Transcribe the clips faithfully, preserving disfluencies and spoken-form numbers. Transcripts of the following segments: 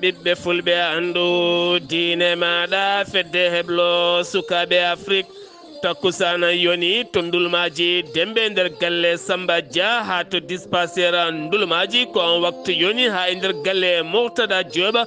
Ɓiɓɓe fulɓe, anndu diine maaɗa, fedde heblo sukaaɓe Afrik. Takkusaana yoni to ndulmaaji Dembe nder galle Samba Dia haa to dispaseera ndulmaaji, ko on waktu yoni haa e nder galle Murtada Jooba.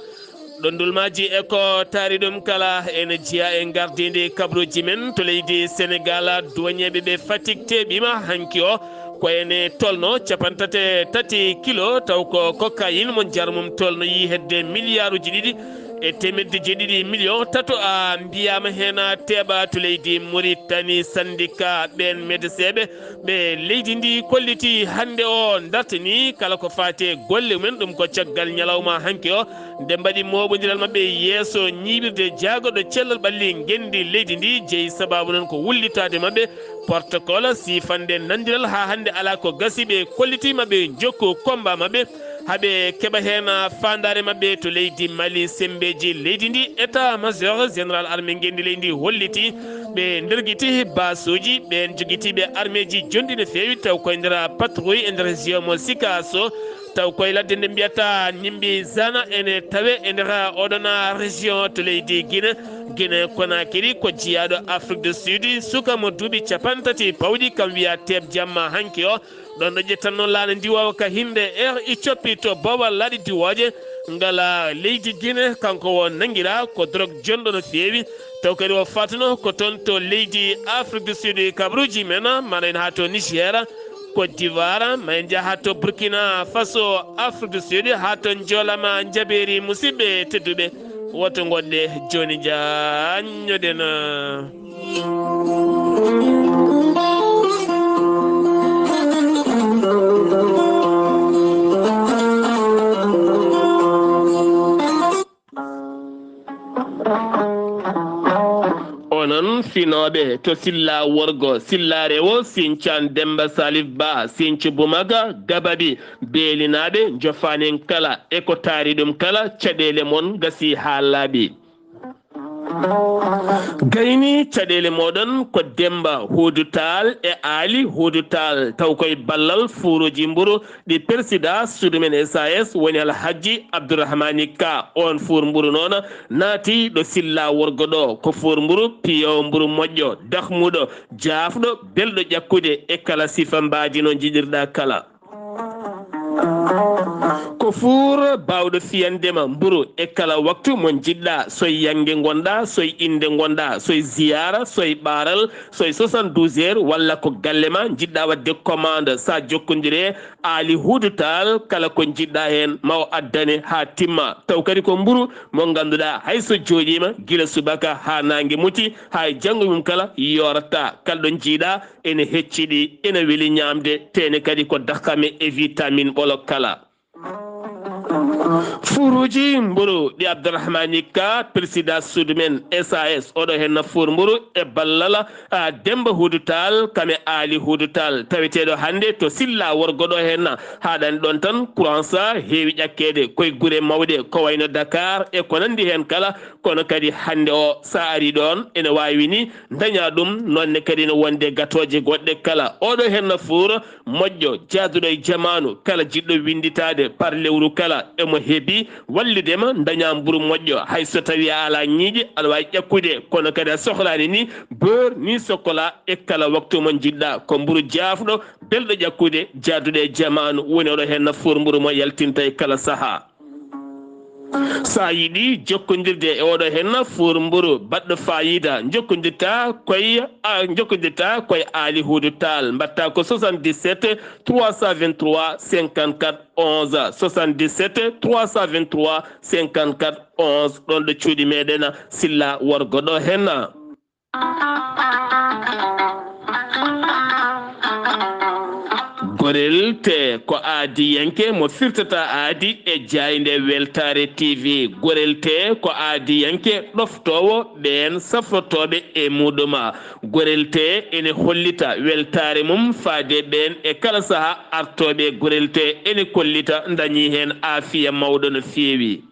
Ɗo ndulmaaji e ko taari ɗum kala ene jeyaa e ngardiindi kabruuji men to leydi Senegaal. Duwañeeɓe ɓe Fatick teeɓiima hanki o ko ene tolno capantate tati kilo, taw ko cocaïne mo njar mum tolnoyi hedde miliyaaruuji ɗiɗi e teemedde jeeɗiɗi miliyoŋ tato a mbiyaama heen teeɓa to leydi Mauritanie. Syndicat ɓeen medeseeɓe ɓe leydi ndi kolliti hannde o dartini kala ko faati e golle mumen, ɗum ko caggal ñalawma hanki o nde mbaɗi mooɓondiral maɓɓe yeeso ñiiɓirde jaagoɗo cellal ɓalli ngenndi leydi ndi. Jeyi sabaabu noon ko wullitaade maɓɓe protocole siifande nandiral. Haa hannde alaa ko gasi, ɓe kollitiima ɓe njokku komba maɓɓe haa ɓe keɓa heen faandaare maɓɓe to leydi Mali. Semmbeeji leydi ndi, état major général armée ngenndi leydi ndi holliti ɓe ndergiti baasuuji ɓeen jogitiiɓe armeeji jonɗi no feewi, taw koye nder patrouille e nder région mo Sikaso. Taw koye ladde nde mbiyata Nimbi Zana ene tawe e nder oɗon région to leydi Guinée. Guinée Conakry ko jiyaaɗo Afrique du Sud, suka mo duuɓi capanɗe tati pawɗi, kam wiya teeb jamma hanki o. Ɗon ɗo ƴettan noon laana ndiwoowa ka hinde R Ethiopie to Bawal laaɗi diwooje. Ngala leydi Guinée, kanko o nangira ko drogue jonɗo no feewi. Taw kadi o fatuno ko toon to leydi Afrique du Sud, kabaruuji men, mana en haa to Niger, Côte d'Ivoire, ma en njaha to Burkina Faso, Afrique du Sud, haa to Njoolama Njabeeri. Musidɓe tedduɓe, woto ngoɗɗe jooni, njaanñoɗen. Onon finooɓe to Silla Worgo, Silla Rewo, Sincaan Demba Salif Ba, Sincu Bumaga, Gababi, Beelinaaɓe, njofaanen kala e ko taari ɗum kala, caɗeele mon gasii haa laaɓi. Gayni caɗeele mooɗon ko Demba Huudu Taal e Aali Huudu Taal, taw koye ballal fuuruuji mburu ɗi Persida suudu men S A S woni Alhajji Abdourahmani Ka. Oon fuur mburu noon naati ɗo Silla Worgo ɗo, ko fuur mburu piyoowo mburu moƴƴo, dahmuɗo, jaafɗo, belɗo ƴakkude e kala sifa mbaadi no njiɗirɗa kala. Ko fuur baawɗo fiyande ma mburu e kala waktu mo njiɗɗa, soy yannge ngonɗa, soy innde ngonɗa, soy ziyaara, soy ɓaaral, soy soixante-douze heures, walla ko galle ma njiɗɗa waɗde commande. Sa jokkondire Aali Huudu Taal, kala ko njiɗɗa heen ma o addane haa timma. Taw kadi ko mburu mo ngannduɗaa hay so jooɗiima gila subaka haa naange muti, haa e janngo mum kala yoorata. Kala ɗo njiiɗa ene hecciɗi, ene weli ñaamde, teene kadi ko dakame e vitamine ɓolo kala. Fuuruuji mburu ɗi Abdourahmani Ka, président suudu men S A S, oɗo henna fuur mburu e ballal, a, Demba Huudu Taal, kame Aali Huudu Taal, taweteeɗo hannde to Silla Worgo ɗo henna. Haaɗani ɗoon tan, courant sa heewi ƴakkeede koye gure mawɗe, ko wayno Dakar e ko nanndi heen kala, kono kadi hannde o, sa ari ɗoon, ene waawi ni ndaña ɗum, noon ne kadi no wonde gatooje goɗɗe kala. Oɗo henna fuur moƴƴo, jaaduɗo e jamaanu, kala jiɗɗo winnditaade par lewru kala, emo hebi wallude ma ndaña mburu moƴƴo. Hay so tawi a alaa ñiiƴe, aɗa waawi ƴakkude, kono kadi a sohlaani ni beurre ni chocolat e kala waktu mo njiɗɗa. Ko mburu jaafɗo, belɗo ƴakkude, jaaduɗo e jamaanu, woni oɗo henna fuur mburu mo yaltinta e kala sahaa. Sa yiɗi jokkondirde e oɗo henna fuur mburu baɗɗo faayiida, jokkondirta koye, a, jokkondirta koye Aali Huudu Taal. Mbaɗta ko soixante-dix-sept trois cent vingt-trois cinquante-quatre onze, soixante-dix-sept trois cent vingt-trois cinquante-quatre onze, ɗoon ɗo cuuɗi meɗen Silla Worgo ɗo henna. Gorel te ko aadiyanke mo firtata aadi e jaaynde Weltaare T V. Gorel te ko aadiyanke ɗoftoowo ɓeen safrotooɓe e muɗum. Gorel te ene hollita weltaare mum faade ɓeen e kala saha artooɓe. Gorel te ene kollita ndañi heen aafiya mawɗo no feewi.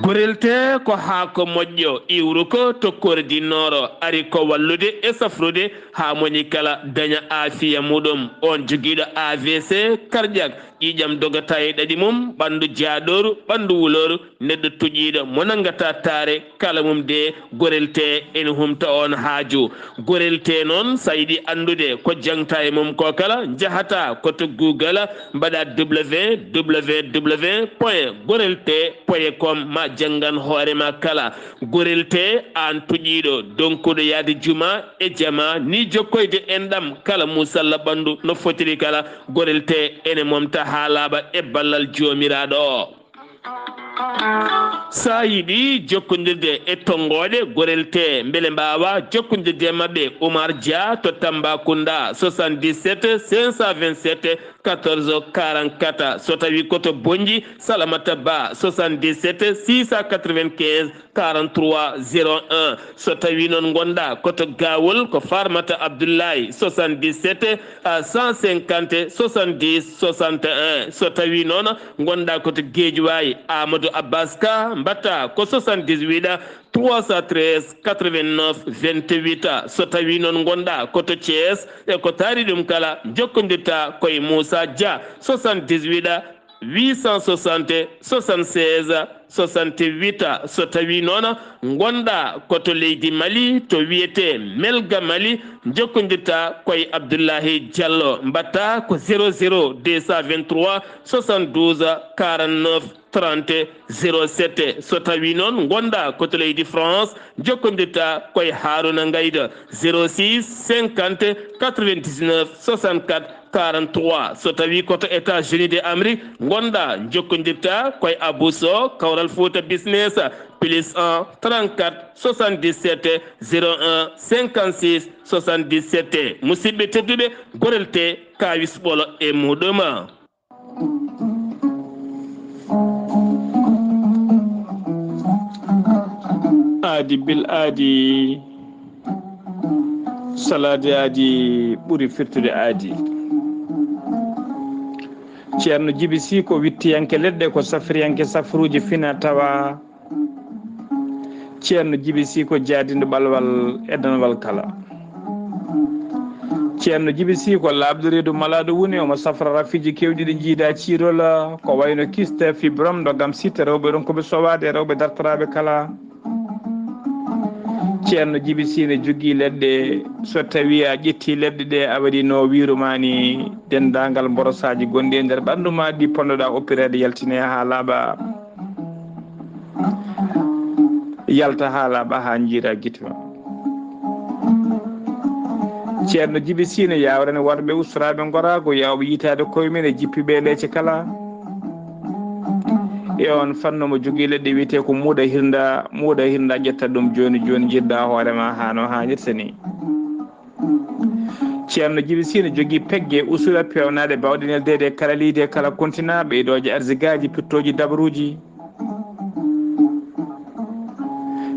Gorel te ko haako moƴƴo iwruko to Kordi Nooro, ari ko wallude e safrude haa moni kala daña aafiya muɗum. On jogiiɗo A V C cardiaque, ƴiiƴam dogata e ɗaɗi mum, ɓanndu jaaɗooru, ɓanndu wulooru, neɗɗo tuƴiiɗo mo nanngata taare, kala mum de gorel tee ene humta oon haaju. Gorel tee noon, so a yiɗi anndude ko jaŋta e mum ko kala, njahata ko to Google, mbaɗa www point gorel tee point com, ma janngan hoore ma kala. Gorel tee, aan tuƴiiɗo, donkuɗo yahde juma e jama, ni jokkoyde enɗam kala musalla ɓanndu no fotiri kala, gorel tee ene momta haa laaɓa e ballal Joomiraaɗo o. So a yiɗi jokkondirde e tonngooɗe gorel tee, mbele mbaawa jokkondirde e maɓɓe, Oumar Dia to Tambacounda, soixante-dix-sept cinq cent vingt-sept quatorze quarante-quatre. So tawi ko to Bonnji, Salamata Ba, soixante-dix-sept six cent quatre-vingt-quinze quarante-trois zéro un. So tawi noon ngonɗa ko to Gawol, ko Farmata Abdoulaye, soixante-dix-sept à cent cinquante soixante-dix soixante et un. So tawi noon ngonɗa ko to Guédiawaye, Amadou Abbas Ka, mbatta ko soixante-dix-huit trois cent treize quatre-vingt-neuf vingt-huit. So tawi noon ngonɗa ko to Thiès, e ko taari ɗum kala, jokkondirta koye Moussa Dia, soixante-dix-huit huit cent soixante soixante-seize soixante-huit. So tawi noon ngonɗa ko to leydi Mali, to wiyetee Melga Mali, jokkondirta koye Abdoulahi Diallo, mbatta ko zéro zéro deux cent vingt-trois soixante-douze quarante-neuf trente zéro sept. So tawi noon ngonɗa ko to leydi France, jokkondirta koye Haruna Ngayda, zéro six cinquante quatre-vingt-dix-neuf soixante-quatre quarante-trois. So tawi ko to États-Unis de Amérique ngonɗa, jokkondirta koye Abou Sow, Kawral Fouta Business, plus un trente-quatre soixante-dix-sept zéro un cinquante-six soixante-dix-sept. Musidɓe tedduɓe, gorel tee, kawis ɓolo e muɗum. Aadi bil aadi, salaade aadi ɓuri firtude aadi. Ceerno Jibi Sii ko wittiyanke leɗɗe, ko safriyanke safruuji fina tawa. Ceerno Jibi Sii ko jaadinɗo ɓalwal e danwal kala. Ceerno Jibi Sii ko laaɓɗo reedu malaaɗo woni, omo safra rafiiji keewɗi ɗi njiida ciirol, ko wayno kiste, fibrom, ndogam sitte, rewɓe ronkuɓe sowaade, rewɓe dartoraaɓe kala. Ceerno Jibi Sii ne jogii leɗɗe, so tawi a ƴetti leɗɗe ɗe, a waɗi no wiiru ma ni, denndaangal mborosaaji gonɗi e nder ɓanndu ma ɗi ponnoɗa oppireede yaltine haa laaɓa. Yalta haa laaɓa haa njiira gite ma. Ceerno Jibi Sii ne yawrani worɓe ustoraaɓe ngoraagu, yawɓe yitaade koye mum e jippiiɓe leece kala. E oon fannu omo jogii leɗɗe wiyetee ko muuɗa hirnda, muuɗa hirnda ƴetta ɗum jooni jooni njiɗda hoore ma haa no haanirta ni. Ceerno Jibi Sii ne jogii pegge usula peewnaaɗe baawɗe neldeede e kala leydi e kala kontina, ɓeydooje arsigaaji, pittooji dabruuji.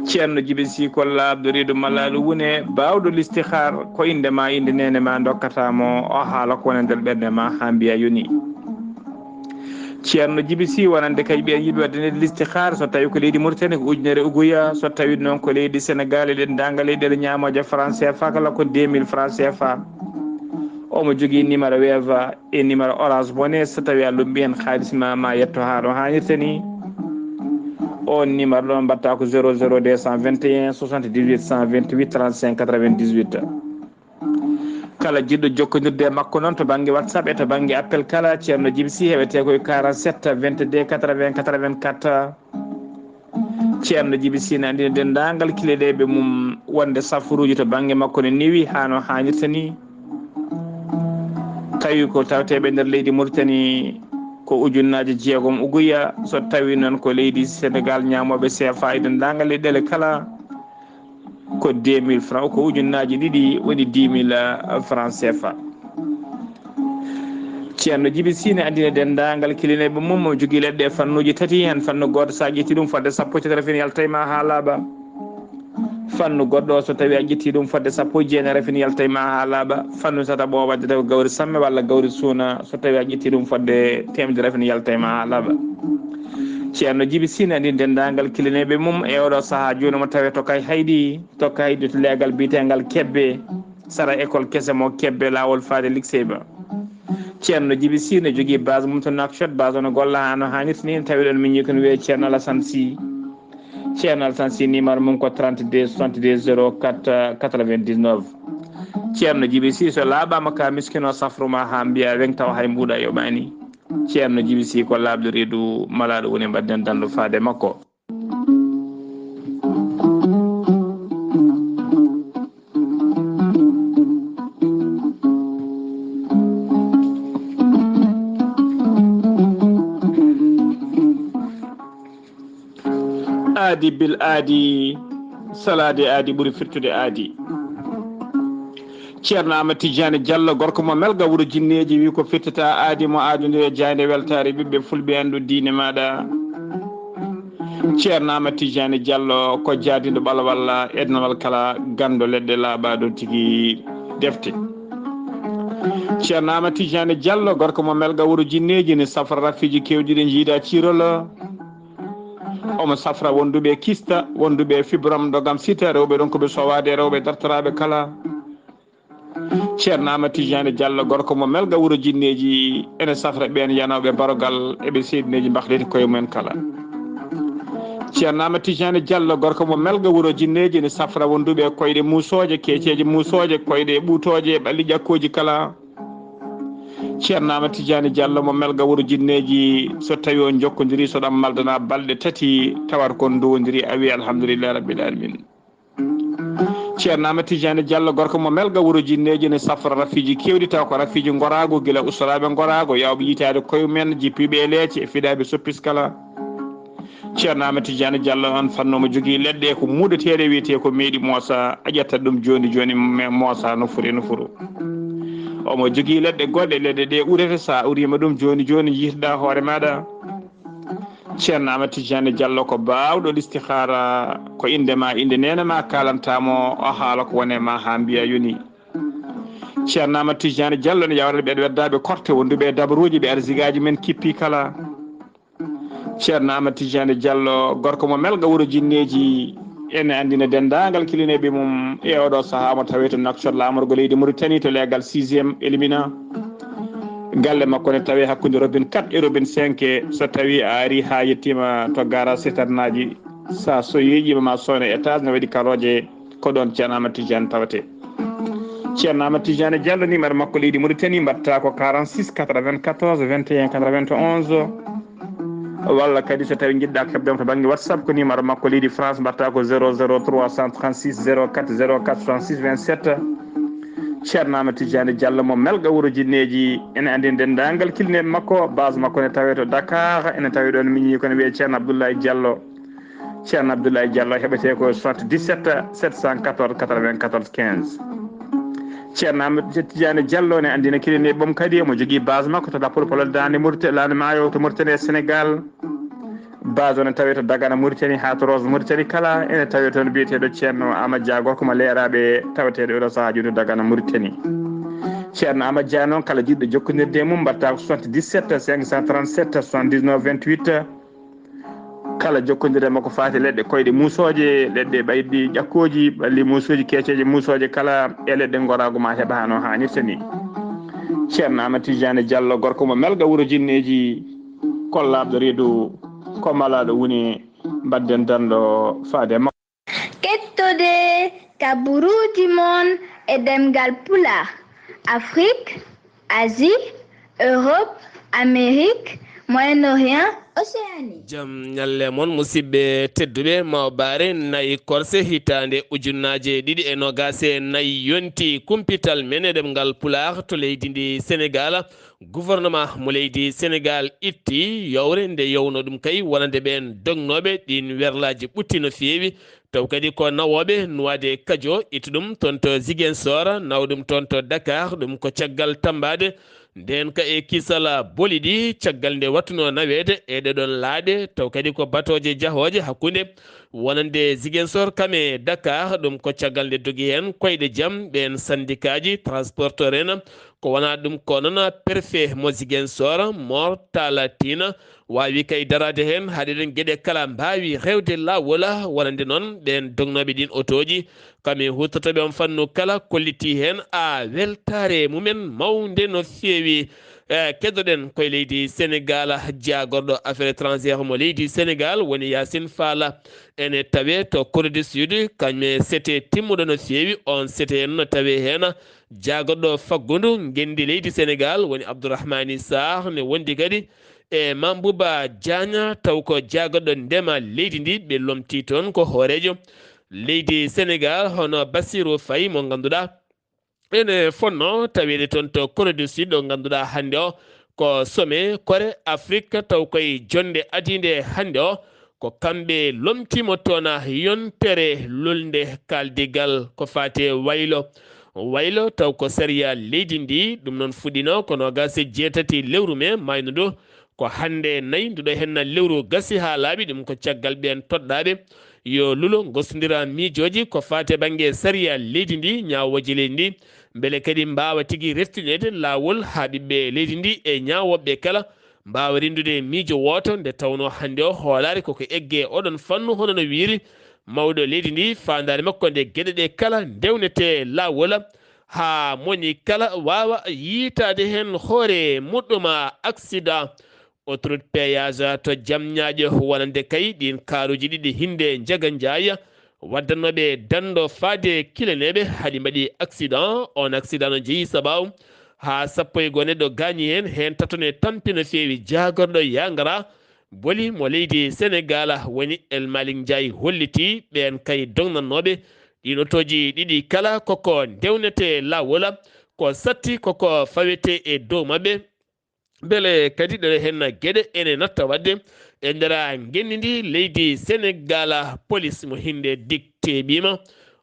Ceerno Jibi Sii ko laaɓɗo reedu malaaɗo wune, baawɗo listihaar, ko innde ma, innde neene ma ndokkata mo, o haala ko woni e nder ɓernde ma haa mbiya yoni. Ceerno Jibi Sii wonande kadi ɓiyen yiɗɓe waɗde nde listihaar, so tawi ko leydi Mauritanie ko ujunere uguya, so tawi noon ko leydi Sénégal e denndaangal leyɗeele ñaamooje franc C F A kala ko deux mille franc C F A. Omo jogii numéro Wave e numéro Orange Money, so tawi a lumbi heen haalis ma, ma yetto haa no haanirta ni. On numéro ɗon mbaɗta ko zéro zéro deux cent vingt et un soixante-dix-huit cent vingt-huit trente-cinq quatre-vingt-dix-huit. Kala jiɗɗo jokkondirde e makko noon to bannge WhatsApp e to bannge appel kala, Ceerno Jibi Sii heɓetee ko e quarante-sept vingt-deux quatre-vingts quatre-vingt-quatre. Ceerno Jibi Sii ne anndina denndaangal kiliɗeeɓe mum wonde safaruuji to bannge makko ne newi haa no haanirta ni. Tawi ko tawteeɓe nder leydi Mauritanie ko ujunnaaje jeegom uguya, so tawi noon ko leydi Sénégal ñaamooɓe C F A e denndaangal leyɗeele kala, ko deux mille francs, ko ujunnaaji ɗiɗi woni dix mille francs C F A. Ceerno Jibi Sii ne anndina denndaangal kilineeɓe mum, mo jogii leɗɗe e fannuuji tati, heen fannu gooto so a ƴetti ɗum fodde sappo e tati rafin yalta e ma haa laaɓa. Fannu goɗɗo o so tawi a ƴetti ɗum fodde sappo e jeenayi rafin yalta e ma haa laaɓa. Fannu so taɓo o waɗde taw gawri samme walla gawri suuna, so tawi a ƴetti ɗum fodde teemedere rafin yalta e ma haa laaɓa. Ceerno Jibi Sii ne anndina denndaangal kilineeɓe mum e oɗo sahaa jooni mo tawi to Kay Hayɗi, to Kay Hayɗi to leegal biyeteengal Kebbe, sara école kese mo Kebbe, laawol faade Likseyba. Ceerno Jibi Si ne jogii base mum to Nouakchott, base o no golla haa no haanirta ni, tawi ɗon miñi ko no wiyee Ceerno Alassane Si. Ceerno Alassane Si, numéro mum ko trente-deux soixante-deux zéro quatre quatre-vingt-dix-neuf. Ceerno Jibi Si, so laaɓaama ka miskino safru ma haa mbiya weŋ tawa hay mbuuɗa yoɓaani. Ceerno Jibi Si ko laaɓɗo reedu malaaɗo woni mbaɗden danndo faade makko. Aadi bil aadi, salaade aadi ɓuri firtude aadi. Ceerno Amadou Tidiane Diallo, gorko mo Melga, wuro Jinneeji, wi ko firtata aadi mo aadunde e jaaynde weltaare ɓiɓɓe fulɓe, anndu diine maaɗa. Ceerno Amadou Tidiane Diallo ko jaadindo ɓalwal, ednawal kala ganndo leɗɗe laaɓaaɗo tigi defte. Ceerno Amadou Tidiane Diallo, gorko mo Melga, wuro Jinneeji, ne safra rafiiji keewɗi ɗi jiida ciirol. Omo safra wonduɓe kista, wonduɓe fibrom ɗo gam sita, rewɓe ɗon ko ɓe sowaade, rewɓe dartoraaɓe kala. Ceerno Amadou Tidiane Diallo, gorko mo Melga, wuro Jinneeji, ene safra ɓeen yanooɓe barogal, eɓe seedineeji mbahliti koye mumen kala. Ceerno Amadou Tidiane Diallo, gorko mo Melga, wuro Jinneeji, ene safra wonduɓe koyɗe muusooje, keeceeje muusooje, koyɗe ɓuutooje, ɓalli ƴakkooji kala. Ceerno Amadou Tidiane Diallo mo Melga, wuro Jinneeji, so tawi on jokkondiri, so ɗam maldana balɗe tati, tawat kon ndowondiri, a wi alhamdulillahi rabbil alamin. Ceerno Amadou Tidiane Diallo, gorko mo Melga, wuro Jinneeji, ne safra rafiiji keewɗi, taw ko rafiiji ngoraago, gila ustoraaɓe ngoraago, yawɓe yitaade koye mumen, jippiiɓe e leece, e fiɗaaɓe soppis kala. Ceerno Amadou Tidiane Diallo on fanno mo jogii leɗɗe ko muuɗeteeɗe, wiyetee ko meeɗi moosa, a ƴettat ɗum jooni jooni, me-, moosa no foti no foti. Omo jogii leɗɗe goɗɗe, leɗɗe ɗe urete, so a uriima ɗum jooni jooni, yiytoɗaa hoore maaɗa. Ceerno Amadou Tidiane Diallo ko baawɗo listihaara, ko innde ma, innde neene ma, kaalanta mo, o haala ko wone ma haa mbiya yoni. Ceerno Amadou Tidiane Diallo ne yawrata ɓe weddaaɓe korte, wonduɓe e dabaruuji, ɓe arsigaaji men kippi kala. Ceerno Amadou Tidiane Diallo, gorko mo Melga, wuro Jinneeji, ene anndina denndaangal kilineeɓe mum e oɗo sahaa mo tawee to Nouakchott, laamorgo leydi Mauritanie, to leegal sixième Elimina. Galle makko ne tawee hakkunde robine quatre e robine cinq. So tawii a arii haa yettiima to garage citernaaji, so a soyiiɗiima ma sooyno étage, ne waɗi karooje, ko ɗoon Ceerno Amadou Tidiane tawetee. Ceerno Amadou Tidiane Diallo, numéro makko leydi Mauritanie, mbaɗta ko quarante-six quatre-vingt-quatorze vingt et un quatre-vingt-onze. Walla kadi so tawi njiɗɗa ko heɓde mo to bannge WhatsApp, ko numéro makko leydi France, mbaɗta ko zéro zéro trois cent trente-six zéro quatre zéro quatre soixante-six vingt-sept. Ceerno Amadou Tidiane Diallo mo Melga, wuro Jinneeji, ene anndi denndaangal kilineeɓe makko, base makko ne tawee to Dakar, ene tawee ɗoon miñi ko ne wiyee Ceerno Abdoulaye Diallo. Ceerno Abdoulaye Diallo heɓetee ko soixante-dix-sept sept cent quatorze quatre-vingt-quatorze quinze. Ceerno Amadou Tidiane Diallo ne anndina kilineeɓe mum kadi, omo jogii base makko to Lappol Polel Daande Mauritanie, Laande Maayo to Mauritanie e Sénégal. Base o ne tawee to Dagana Mauritanie haa to Rosso Mauritanie kala, ene tawee toon biyeteeɗo Ceerno Amadou Dia, gorko mo Leeraaɓe, taweteeɗo oɗo sahaa jooni to Dagana Mauritanie. Ceerno Amadou Dia noon, kala jiɗɗo jokkondirde e mum, mbaɗta ko soixante-dix-sept cinq cent trente-sept soixante-dix-neuf vingt-huit. Kala jokkondire makko faati leɗɗe koyɗe muusooje, leɗɗe ɓayɗi ƴakkooji, ɓalli muusooji, keeceeje muusooje kala, e leɗɗe ngoraagu ma heɓa hano haanirta ni. Ceerno Amadou Tidiane Diallo, gorko mo Melga, wuro Jinneeji, kollaaɗo reedu, ko malaaɗo woni, mbaɗden danndo faade makko. Kettode kaburuuji mon e ɗemngal Pulaar, Afrik, Asie, Europe, Amérique, Moyen-Orient, Océanie. Jam ñalle mon, musidɓe tedduɓe, mawɓe ɓaare nayi korse hitaande ujunnaaje ɗiɗi e noogaas e nayi yonti kumpital men e ɗemngal Pulaar to leydi ndi Senegaal. Gouvernement mo leydi Senegaal itti yowre nde yowno ɗum kay wonande ɓeen dognooɓe ɗiin werlaaji ɓutti no feewi. Taw kadi ko nawooɓe Nuwaade Kajo itti ɗum toon to Ziguinchor, nawa ɗum toon to Dakar, ɗum ko caggal tammbaade ndeen ka e kisal boliɗi, caggal nde wattunoo naweede e ɗeɗoon laaɗe. Taw kadi ko batooje jahooje hakkunde wonande Ziguinchor kam e Dakar, ɗum ko caggal nde dogi heen koyɗe jam ɓeen sandikaaji transporteur en. Ko wonaa ɗum ko noon, préfet mo Ziguinchor, Mor Talla Tine, waawi kay daraade heen, haa ɗeɗen geɗe kala mbaawi rewde laawol, wonande noon ɓeen dognooɓe ɗiin otooji, kam e huutortooɓe on fannu kala, kollitii heen a weltaare mumen mawnde no feewi. E keddoɗen koye leydi Senegal, jaagorɗo affaire étrangère mo leydi Senegal woni Yacine Fall. Ene tawe to Corée du Sud, kañum e sete timmuɗo no feewi. On sete en no tawe heen jaagorɗo faggudu ngenndi leydi Senegal woni Abdourahmani Sarr, ne wondi kadi e Mame Bouba Diagne, taw ko jaagorɗo ndema leydi ndi. Ɓe lomti toon ko hooreejo leydi Senegal, hono Bassirou Faye mo ngannduɗaa ene fonno taweede toon to Corée du Sud, ɗo ngannduɗaa hannde o ko sommet Corée Afrique, taw koye jonnde adiinde hannde o, ko kamɓe lomtiimo toon yontere lolnde kaaldigal ko faati e waylo. Waylo taw ko sariya leydi ndi, ɗum noon fuɗɗiino ko noogaas e jeetati lewru mee maayno ndu. Ko hannde nayi nduɗo henna lewru gasi haa laaɓi, ɗum ko caggal ɓeen toɗɗaaɓe yo lulo gostondiral miijooji ko faati e bannge sariya leydi ndi, ñaawooje leydi ndi, mbele kadi mbaawa tigi reftineede laawol haa ɓiɓɓe leydi ndi e ñaawooɓe kala mbaawa renndude miijo wooto, nde tawnoo hannde o hoolaare koko egge oɗon fannu, hono no wiyri mawɗo leydi ndi, faandaare makko nde geɗe ɗe kala ndewnetee laawol, haa moni kala waawa yiytaade heen hoore muɗɗum. Accident autoroute péage to Diamniadio, wonande kay ɗiin kaaruuji ɗiɗi hinnde Njaga Njaay, waddannooɓe danndo faade kileneeɓe, haɗi mbaɗi accident. On accident no jeyi sabaabu haa sappo e goo neɗɗo gaañi heen, heen tato ne tampi no feewi. Jaagorɗo Yangara Boli mo leydi Senegal woni El Malick Ndiaye holliti ɓeen kay dognannooɓe ɗiin otooji ɗiɗi kala koko ndewnetee laawol, ko satti koko fawetee e dow maɓɓe. Mbele kadi ɗeɗo heen geɗe ene natta waɗde e nder ngenndi ndi leydi Senegal. Polis mo hinnde dik teeɓiima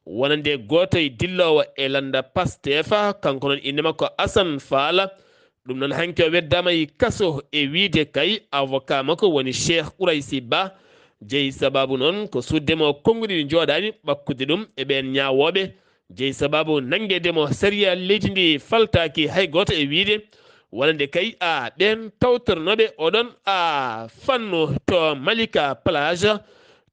wonande gooto e dilloowo e lannda Pastef, kanko noon innde makko Assane Fall. Ɗum noon hanki o weddaama e kaso e wiyde kay avocat makko woni Cheikh Ouraysi Ba. Jeyi sabaabu noon ko suuɗde mo konnguɗi ɗi njooɗaani, ɓakkude ɗum e ɓeen ñaawooɓe. Jeyi sabaabu nanngeede mo sariya leydi ndi faltaaki hay gooto e wiyde wonande kay a ɓeen tawtornooɓe oɗon a fannu to Malika Plage.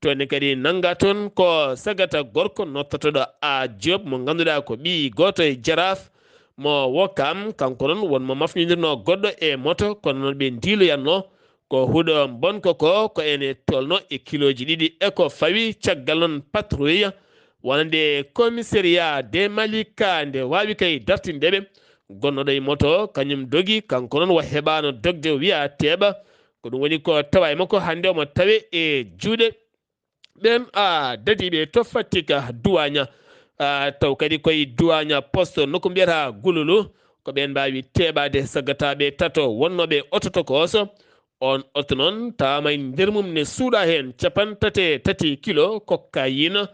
Toon ne kadi nannga toon ko sagata gorko nottotooɗo A Diop mo ngannduɗaa ko ɓiy gooto e Jaraaf mo Wokam, kanko noon won mo mafnindirnoo goɗɗo e moto, kono noon ɓe ndiiloyatnoo ko huɗo bonko ko, ko ene tolno e kilooji ɗiɗi e ko fawi. Caggal noon patrouille wonande commissariat de Malika nde waawi kay dartinde ɓe, gonnooɗo e moto kañum dogi, kanko noon o heɓaano dogde, o wiya teeɓa. Ko ɗum woni ko tawa e makko hannde, omo tawe e juuɗe ɓeen a dadiiɓe to Fatick duwaaña. A taw kadi koye duwaaña poste nokku mbiyata Gululu, ko ɓeen mbaawi teeɓaade sagataaɓe tato wonnooɓe oto tokooso. On oto noon tawaama e nder mum ne suuɗa heen capanɗe tati e tati kilo cocaïne.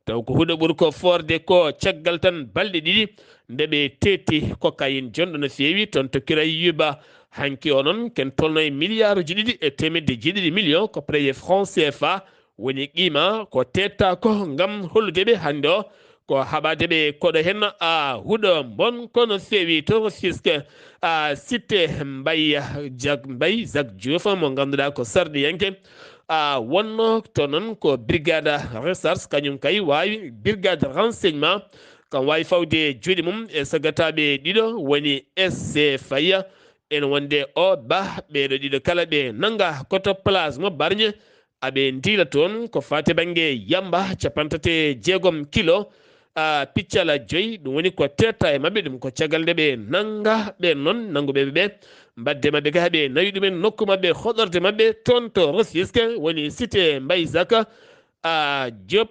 Taw ko huɗo ɓuri ko foorde ko caggal tan balɗe ɗiɗi nde ɓe teeti cocaïne jonɗo no feewi toon to Kirayuba. Hanki o noon ken tolno e miliyaaruji ɗiɗi e teemedde jeeɗiɗi million ko prix franc C F A woni qima ko teetta ko ngam hollude ɓe hannde o ko haɓaade ɓe koɗo heen a huɗo bon kono feewi to Rufisque a cité Mbaye Jak Mbaye Zak Diouf mo ngannduɗaa ko sarɗiyanke a wonno to noon ko brigade recherche kañum kay waawi brigade renseignement kam waawi fawde juuɗe mum e sagataaɓe ɗiɗo woni S C Faye ene wonde o ba ɓeeɗo ɗiɗo kala ɓe nannga koto place mo Barñe aɓe ndiila toon ko faati bannge yamba capanɗe tati e jeegom kilo a piccala joyi ɗum woni ko teetta e maɓɓe ɗum ko caggal nde ɓe nannga ɓe noon nannguɓe ɓe mbadde maɓɓe ga ɓe nawi ɗumen nokku maɓɓe hoɗorde maɓɓe toon to Rufisque woni cité Mbaye Zaka a Diop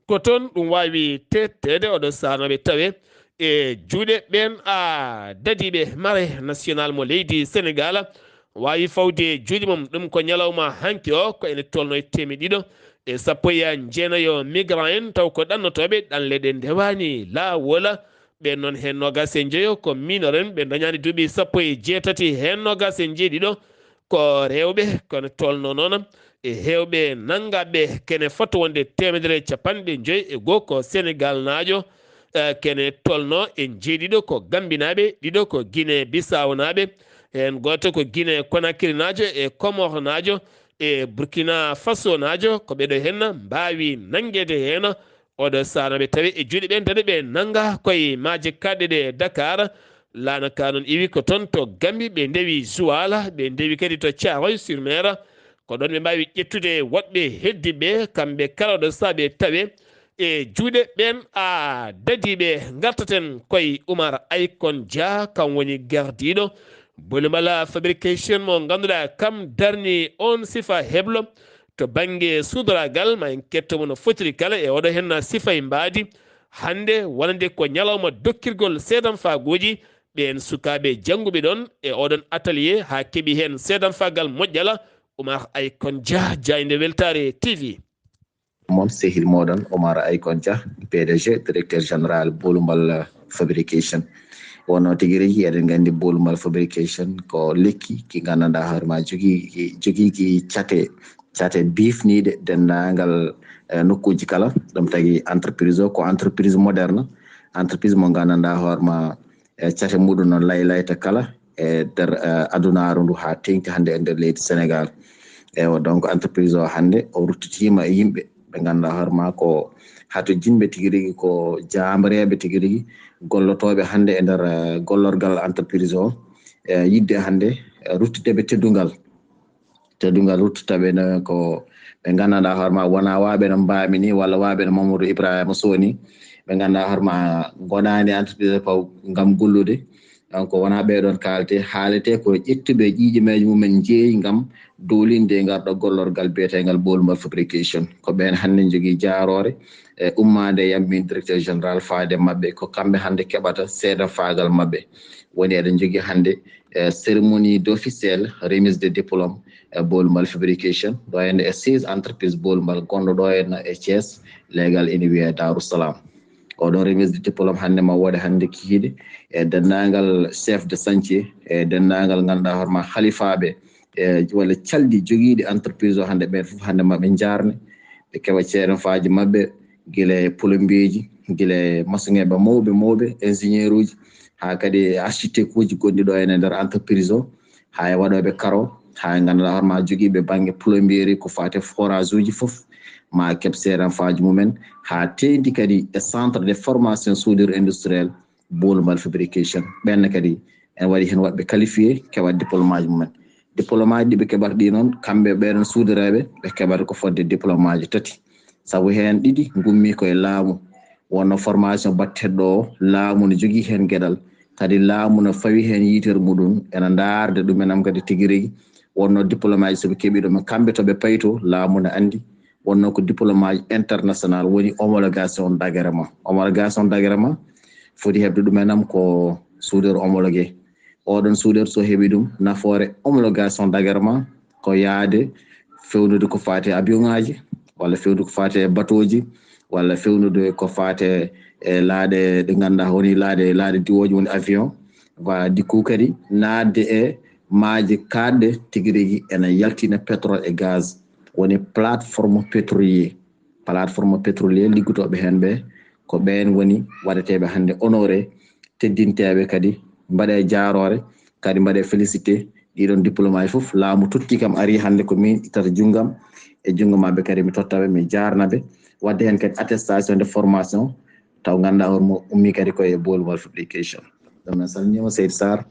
ko toon ɗum waawi teetteede oɗo saanooɓe tawe e juuɗe ɓeen a dadiiɓe mare national mo leydi Senegal waawi fawde juuɗe mum ɗum ko ñalawma hanki o ko ene tolno e teemedde ɗiɗo e sappo e jeenayo migrant en taw ko ɗannotooɓe ɗanle ɗe ndewaani laawol ɓeen noon heen noogaas e njeyo ko minor en ɓe ndañaani duuɓi sappo e jeetati heen noogaas e jeeɗiɗo ko rewɓe kono tolno noon e heewɓe nanngaɓe kene fota wonde teemedere e capanɗe joyi e goo ko Senegal naajo eh, kene tolno e jeeɗiɗo ko Gambinaaɓe ɗiɗo ko Guinée Bissau naaɓe heen gooto ko Guinée Conakry naajo e Comore naajo e Burkina Faso naajo ko ɓeɗo heen mbaawi nanngeede heen oɗo saanooɓe tawi e juuɗe ɓeen dane ɓe nannga koye maaje kaɗɗe ɗe Dakar Laana ka noon iwi ko toon to Gambi, ɓe ndewi Zuwala, ɓe ndewi kadi to Thiaroye sur Mer. Ko ɗoon ɓe mbaawi ƴettude woɗɓe heddiiɓe, kamɓe kala ɗo sahaa ɓe tawe e juuɗe ɓeen a dadiiɓe. Ngartaten koye Oumar Aykon Dia, kam woni gardiiɗo Bolumbal Fabrication mo ngannduɗaa kam darni oon sifa heblo to bannge suudoragal. Ma en ketto mo no fotiri kala e oɗo henna sifa e mbaadi. Hannde wonande ko ñalawma dokkirgol seedam faaguuji ɓeen sukaaɓe jannguɓe ɗoon e oɗon atelier haa keɓi heen seedam faagal moƴƴala. Oumar Aykon Dia, Jaaynde Weltaare T V. Moon sehil moɗon Oumar Aykon Dia, P D G, directeur général Bolumbal Fabrication. Wonno tigi rigi eɗen nganndi Bolumbal Fabrication ko lekki ki nganndanɗaa hoore ma jogii jogii ki cate cate bifniiɗe denndaangal eh, nokkuuji kala. Ɗum tagi entreprise o ko entreprise moderne, entreprise mo nganndanɗaa hoore ma e cate muɗum no laylayta kala e nder eh, adunaaru ndu haa teŋti hannde e nder leydi Sénégal. Ewa donc entreprise o hannde o ruttitiima e yimɓe ɓe ngannduɗaa hoore ma ko hatojinɓe tigi rigi, ko jaambareeɓe tigi rigi, gollotooɓe hannde e nder eh, gollorgal entreprise o e yidde hannde eh, ruttudeɓe teddungal teddungal ruttata ɓe no ko ɓe nganndanɗaa hoore ma wona waaɓe no mbaami ni walla waaɓe no Mamadou Ibrahima Sow ni, ɓe ngannduɗaa hoore ma ngonaani entreprise paw ngam gollude. Donc wona ɓeɗon kaalte haalete ko ƴettuɓe ƴiiƴe meeje mumen jeeyi ngam dowlinde e ngarɗo gollorgal biyetegal Bolumbal Fabrication. Ko ɓeen hannde njogii jaaroore e ummaade e yammin directeur général faade maɓɓe, ko kamɓe hannde keɓata seedam faagal maɓɓe. Woni eɗen njogii hannde e cérémonie d'officiel remise de diplôme e Bolumbal Fabrication ɗo henne e seize entreprise Bolumbal gonɗo ɗo henna e Thiès, leegal ene wiyee Darou Salam. Oɗon remise de diplôme hannde ma woɗe hannde kikiiɗe e denndaangal chef de chantier e denndaangal ngannduɗaa hoore ma halifaaɓe e walla calɗi jogiiɗi entreprise o hannde ɓeen fof hannde maɓe njaarne, ɓe keɓa ceerenfaaji maɓɓe gila e plombier ji, gila e masoŋeeɓe mawɓe mawɓe, ingénieur uji, haa kadi e architecte uji gonɗi ɗo ene nder entreprise o, haa e waɗooɓe karo, haa e ngannduɗaa hoore ma jogiiɓe bannge plombier ko faati e forage uji fof ma keɓ seerenfaaji mumen, haa teeŋti kadi e centre de formation soudure industrielle Bolumbal Fabrication. Ɓeen ne kadi ene waɗi heen woɓɓe qualifié keɓat diplôme aji mumen. Diplôme aji ɗi ɓe keɓata ɗi noon, kamɓe ɓeɗon suudoreeɓe ɓe keɓata ko fodde diplôme aji tati. Sabu heen ɗiɗi ngummii ko e laamu. Wonno formation batteɗo o, laamu no jogii heen geɗal. Kadi laamu no fawi heen yitere muɗum, ena ndaarde ɗumen am kadi tigi rigi. Wonno diplôme aji so ɓe keɓii ɗum, kamɓe to ɓe payi to, laamu no anndi. Wonno ko diplôme aji international, woni homologation d'agrément. Homologation d'agrément foti heɓde ɗumen am ko soudeur homologué. Oɗon soudeur so heɓi ɗum, nafoore homologation d'agrément ko yaade fewnude ko faati e avion aji, walla fewnude ko faati e bateau ji, walla fewnude ko faati e laaɗe ɗe ngannduɗaa woni laaɗe laaɗe diwooje woni avion. Wa dikku kadi naatde e maaje kaaɗɗe tigi rigi ene yaltina pétrole e gaz, woni plateforme pétrolier. Plateforme pétrolier liggotooɓe heen ɓe ko ɓeen woni waɗeteeɓe hannde honoré, teddinteeɓe kadi mbaɗe jaaroore, kadi mbaɗe félicité. Ɗiɗon diplôme aji fof laamu totti kam, ari hannde ko min ittata junngam e junngo maɓɓe, kadi mi totta ɓe, mi jaarna ɓe. Waɗde heen kadi attestation de formation taw ngannduɗaa hoore mum ummii kadi koye Bolumbal Fabrication. Ɗum en salminiima Seydi Sarr.